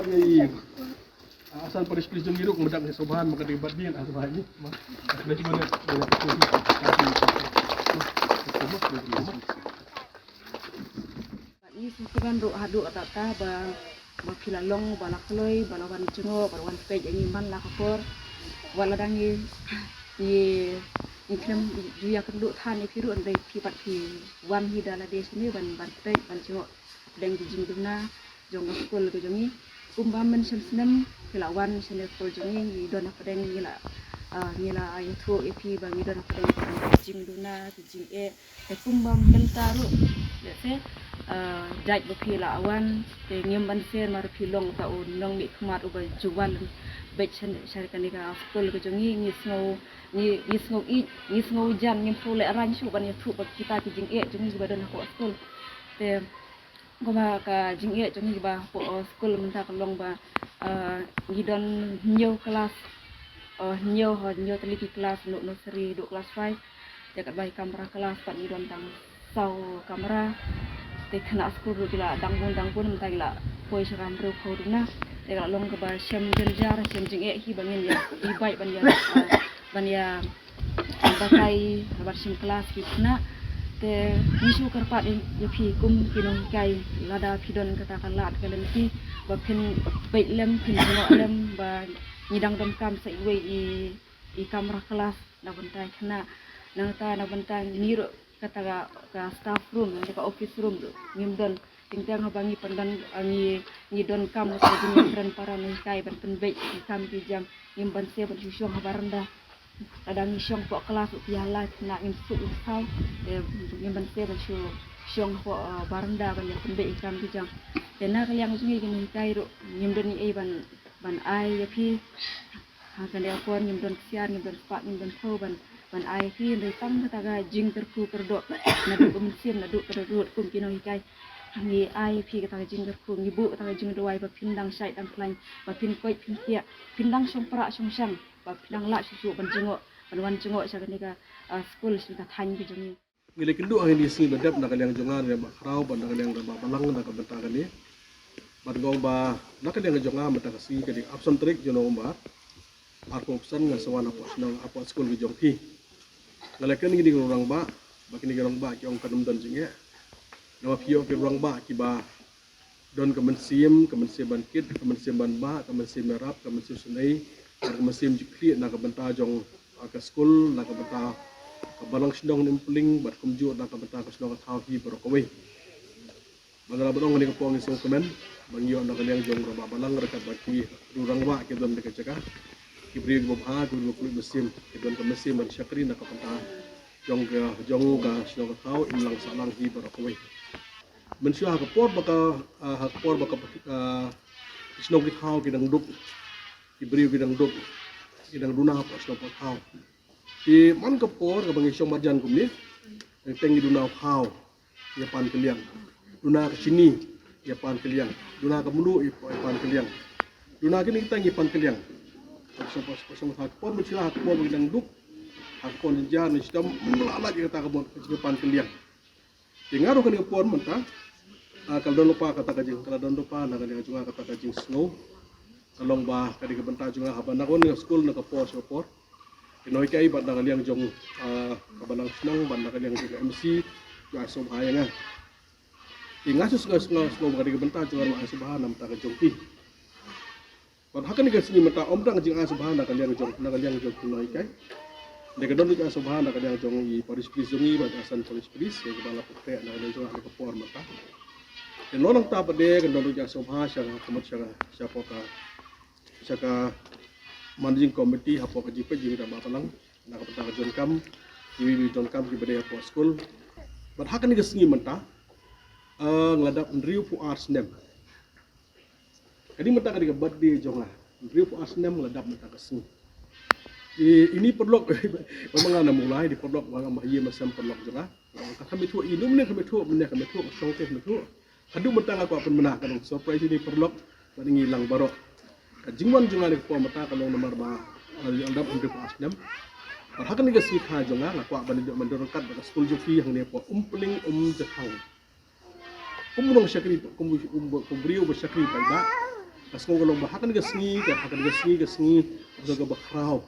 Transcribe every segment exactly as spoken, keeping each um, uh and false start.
pat ngi. Ah, san paris plis jong ngi ruh, mdak ngi soban, maka di bat din, ah, soban ni. Ma. Kena cuba ni, kena cuba ni. Ngi sngewsih ban ruh haduh katta katta ba, ba phi la long, ba la kloi, ba la wan jngoh, ba la wan peit ïa ngi man la ka por. Wat la dang ngi, ngi, ngi khlem ju ïakynduh than ïa phi ruh, hynrei phi pat phi wan hi da lade shane ban, ban peit, ban jngoh pdeng ki jingduna jong ka skul ka jong ngi. Kumba mynshem snem phi la wan shane skul jong ngi, ngi don hapdeng, ngi la, ah, ngi la ïathuh ïa phi ba ngi don hapdeng ki jingduna, ki jingeh. Te kumba mynta ruh, let's say, ah, jait ba phi la wan, te ngim banse namar phi long ta u nongmihkhmat uba ju wan beit sha, sha kane ka skul ka jong ngi, ngi sngew, ngi, ngi sngew ïeit, ngi sngew jan, ngim sngew lehraiñ shuh ban ïathuh ba kita ki jingeh jong ngi kiba don hapoh skul. Te kumba ka jingeh jong ngi ba hapoh, uh, skul mynta ka long ba, uh, ngi don hynñiew klas, uh, hynñiew, uh, hynñiew tylli ki klas, no-, nursery haduh klas five. Te katba ki kamra klas pat ngi don tang saw kamra. Te khynnah skul ruh ki la dang bun dang bun, mynta ngi la poi sha ka hynriew phew duna. Te ka la long kaba shem jynjar, shem jingeh hi ba ngin ïa, ïa bait ban ïa, uh, ban ïa batai, ban shim klas ki khynnah. Te ngi shu kyrpad ïa, ïa phi kum ki nonghikai, lada phi don kata ka lad ka lynti ba phin peit lem, phin jngoh lem ba ngi dang donkam sa iwei i, i kamra klas na bynta ki khynnah. Nangta na bynta ngi ruh kata ka, ka staff room, kata ka office room ruh ngim don. Teng teng haba ngi pyndon, ah, ngi, ngi donkam kata ka jingkren para nonghikai ban pynbeit ki kam ki jam, ngim banse ban shu shong ha baranda. Lada ngi shong poh klas u pia lai na ngim suk ngim saw, eh, ngim ban te ban shu shong poh, eh, baranda ban ïa pynbeit ïa kam ki jong. Te na ka liang jong ngi ki nonghikai ruh ngim don ei ban, ban ai ïa phi. Ha kane ka por ngim don ksiar, ngim don spah, ngim don phew ban, ban ai ïa phi, hynrei tang kata ka jingkyrkhu kyrdoh naduh ka mynsiem, naduh ka rud kum ki nonghikai. Ngi ai ïa phi kata ka jingkyrkhu, ngi buh kata ka jingduwai ba phin dang shait dang khlaiñ, ba phin koit phin khiah, phin dang shong prah shong shang, ba phin dang lah shuh shuh ban jngoh, ban wan jngoh sha kane ka, ah, skul, sha ka thaiñ ka jong ngi. Ngi la kynduh ha kine ki sngi ba dep na ka liang jong nga, na ka liang ba khraw bad na ka liang ba balang na ka bynta kane. Bad nga ong ba na ka liang jong nga mynta ka sngi ka dei arphew san tarik jong November, arphew san nga sa wan hapoh shnong, hapoh skul ka jong phi. Nga la kren kine ki rangbah, ba kine ki rangbah ki ong kan ym don jingeh. Namar phi ïoh ki rangbah kiba don ka mynsiem, ka mynsiem ban kit, ka mynsiem ban bah, ka mynsiem ïarap, ka mynsiem sngewsynei, ka mynsiem jingkyrkhu na ka bynta jong, ah, ka skul, na ka bynta ka balang shnong Umpling, bad kumjuh na ka bynta ka shnong ka thaw hi baroh kawei. Ba nga la ban ong kane ka por ngi sngewkmen ba ngi ïoh na ka liang jong rangbah balang ryngkat bad ki rangbah ki don ha ka jaka. Ki briew kiba bha, ki briew kiba khuid mynsiem, ki don ka mynsiem ban shakri na ka bynta jong ka, jong ka shnong ka thaw, imlang sahlang hi baroh kawei. Mynshuwa ha ka por ba ka, ah, ha ka por ba ka, ah, ki shnong ki thaw ki dang duk, ki briew ki dang duk, ki dang duna hapoh shnong hapoh thaw. Te man ka por kaba ngi shong marjan kumne, teng teng ngi duna u khaw ïa pan ka liang, duna ka shini ïa pan ka liang, duna ka mluh ïa, ïa pan ka liang, duna kine kita ïa pan ka liang. Shong, shong, shong, ha ka por mynshuwa, ha ka por ba ngi dang duk, ha ka por jynjar ne shitom, ym lah lait ïa kata ka mut ïa pan ka liang. Te nga ruh kane ka por mynta, ah, ka la don lypa kata ka jing, ka la don lypa na ka liang jong nga kata ka jingsngew. Ka long ba ka dei ka bynta jong nga haba nga wan na skul na ka por sha ka por, ki nonghikai bad na ka liang jong, ah, ka balang shnong bad na ka liang jong ka M C, ki ai sngewbha ïa nga. Te nga shu sngew, sngew, sngew ba ka dei ka bynta jong nga ruh ai sngewbha na ka bynta ka jong ki. Bad ha kane ka sngi mynta ym tang ka jingai sngewbha na ka liang jong, na ka liang jong ki nonghikai. Te ka don ruh ka ai sngewbha na ka liang jong i parish priest jong ngi bad ka Assistant Parish Priest, ïa kaba la pynkreh na ka liang jong nga ha ka por mynta. Te nangta pat de ka don ruh ka ai sngewbha sha ka, ka mut sha ka, sha poh ka, sha ka managing committee hapoh ka jingpeit jingrangbah balang, na ka bynta ka jong kam, kiwei kiwei jong kam kiba dei hapoh skul. Bad ha kane ka sngi mynta, eh, nga la dap hynriewphew ar snem. Ka dei mynta ka dei ka birthday jong nga. Hynriewphew ar snem nga la dap mynta ka sngi. I, ini paralok, ba ma nga na Mawlai, dei paralok ba nga ma ïa ma sem paralok jong nga. Ka kham ithuh, ino mynne kham ithuh, mynne kham ithuh, ka shong te kham ithuh. Haduh mynta nga kwah pynbna ka long surprise ini paralok, ba ngi lang baroh. Ka jingwan jong nga ne ka por mynta ka long namar ba, ah, nga la dap hynriewphew ar snem. Bad ha kane ka sngi kha jong nga, nga kwah ban ïa, ban ïa don ryngkat bad ka skul jong phi hangne hapoh Umpling Umjahthang. Kum u nongshakri, kum u, kum u, kum u briew ba shakri paidbah. Ka sngew ka long ba ha kane ka sngi, ka, ha kane ka sngi, ka sngi, ka sngi kaba khraw.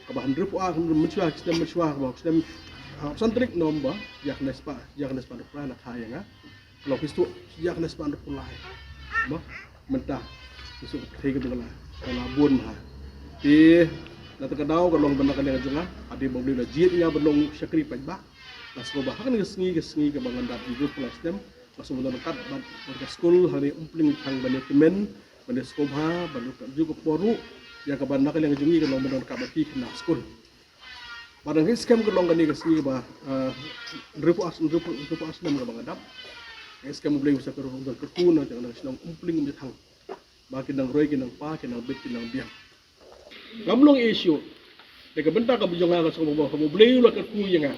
Kaba hynriewphew ar, mynshuwa, snem mynshuwa, kaba snem, ah, san tarik November, ïa kane spah, ïa kane spah hynriewphew lai na kha ïa nga. Ka long phi sngewthuh, ïa kane spah hynriewphew lai. Mo, mynta, phi sngewthuh ka pyrthei ka dang la, ka la bun bha. Te, na kata ka daw, ka long ba na ka liang jong nga, hadien ba U Blei u la jied ïa nga ban long shakri paidbah. Nga sngew ba ha kane ka sngi, ka sngi kaba ngan dap hynriewphew lai snem, nga sngew ban don ryngkat bad, bad ka skul hangne Umpling Umjahthang ban ïa kmen, ban ïa sngewbha, ban ïa ju ka por ruh, ïa kaba na ka liang jong ngi ka long ban don ryngkat bad ki khynnah skul. Bad nga ngeit skhem ka long kane ka sngi kaba, ah, hynriewphew ar, hynriewphew, hynriewphew ar snem kaba nga dap. Nga ngeit skhem U Blei u sa kyrkhu, u sa kyrkhu na ka shnong Umpling Umjahthang. Ba kin nang roi, kin nang pa, kin nang bit, kin nang biang. Ngam long issue. Te ka bynta kaba jong nga ka sngewbha ba U Blei u la kyrkhu ïa nga.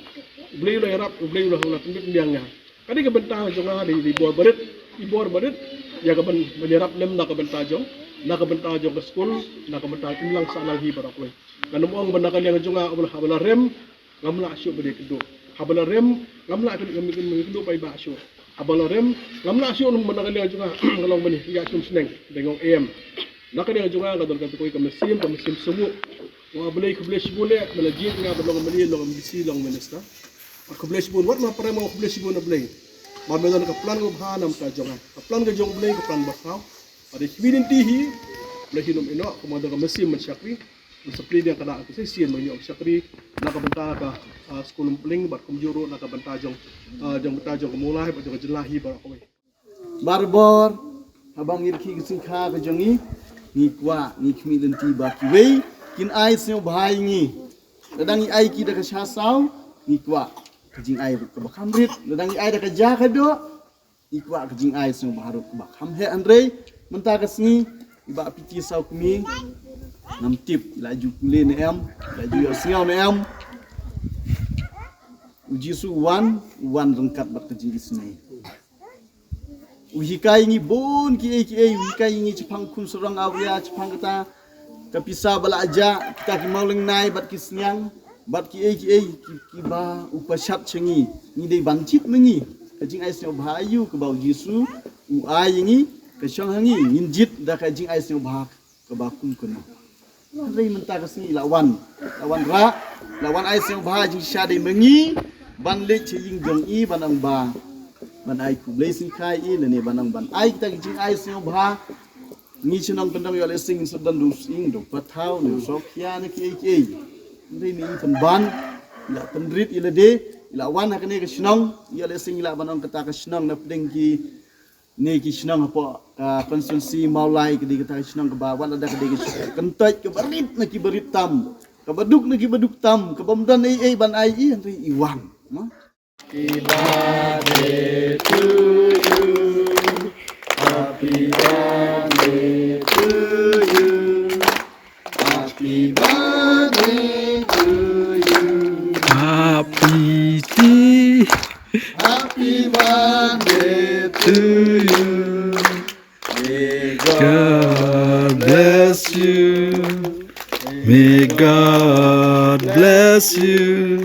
U Blei u la ïarap, U Blei u la, u la pynbit pynbiang ïa nga. Ka dei ka bynta jong nga dei, dei bor barit, i bor barit. Ïa ka ban, ban ïarap lem na ka bynta jong, na ka bynta jong ka skul, na ka bynta imlang sahlang hi baroh kawei. Ngan ym ong ba na ka liang jong nga haba la, haba la rem, ngam lah shuh ban ïakynduh. Haba la rem, ngam lah kyn-, ngam, ngam, ngam kynduh paidbah shuh. Haba la rem, ngam lah shuh, namar na ka liang jong nga ka long ban ïa sngewsyneng, dei nga ong em. Na ka liang jong nga ka don kata kawei ka mynsiem, ka mynsiem sngewbha. Nga ong A Blei khublei shibun eh, ba la jied ïa nga ban long M L A, long M D C, long minister. Bad khublei shibun, wat ma parem nga ong khublei shibun A Blei. Ba me don ka plan kaba bha na ka bynta jong nga. Ka plan ka jong U Blei ka plan ba khraw. Bad ïa ki lynti hi, U Blei un ïehnoh, kumba don ka mynsiem ban shakri. Ban sa plie ïa kane ka shisien ban ïoh shakri na ka bynta ka, ah, skul Umpling bad kumjuh ruh na ka bynta jong, ah, jong bynta jong ka Mawlai bad jong ka jylla hi baroh kawei. Barabor haba ngi rkhie ka jingkha ka jong ngi, ngi kwah, ngi khmih lynti ba kiwei kin ai sngewbha ïa ngi. Lada ngi ai ki da ka sha saw, ngi kwah ka jingai ruh kaba kham rit. Lada ngi ai da ka ja ka doh, ngi kwah ka jingai sngewbha ruh kaba kham heh. Hynrei mynta ka sngi, i Bah P T Sawkmie, ngam tip i la ju pule ne em, i la ju ïohsngew ne em. U Jisu u wan, u wan ryngkat bad ka jingisynei. U hikai ngi bun kiei kiei, u hikai ngi shaphang khun sarong awria, shaphang kata ka pisa ba la jah, kita ki mawlynnai bad ki sniang, bad kiei kiei ki, kiba u pynshat sha ngi. Ngi dei ban jied ma ngi ka jingai sngewbha aïu kaba u Jisu u ai ïa ngi, ka shong ha ngi ngin jied da ka jingai sngewbha kaba kum kano. Hynrei mynta ka sngi la wan, la wan rah, la wan ai sngewbha jingshisha dei ma ngi ban leit sha ïing jong i ban ong ba, ban ai khublei syngkhai i lane ban ong ban ai kita ki jingai sngewbha. Ngi shnong Kyndong ïoh lehse ngin sa don da u sying, da u pathaw, ne u sohkhia ne kiei kiei. Hynrei ne i pynban, i la pynrit i lade, i la wan ha kane ka shnong, ïoh lehse ngi lah ban ong kata ka shnong na pdeng ki ne ki shnong hapoh ka constituency Mawlai ka dei kata ka shnong kaba wat lada ka dei ka shnong kyntoit kaba rit na kiba rit tam, kaba duk na kiba duk tam, kaba ym don ei ei ban ai i, hynrei i wan. Mo? Happy birthday to you. Happy birthday to you. Happy birthday to you. Happy tea. Happy birthday to you. May God bless you. May God bless you.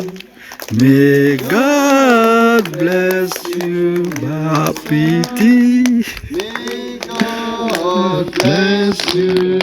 May God bless you, Bah P T. May God bless you.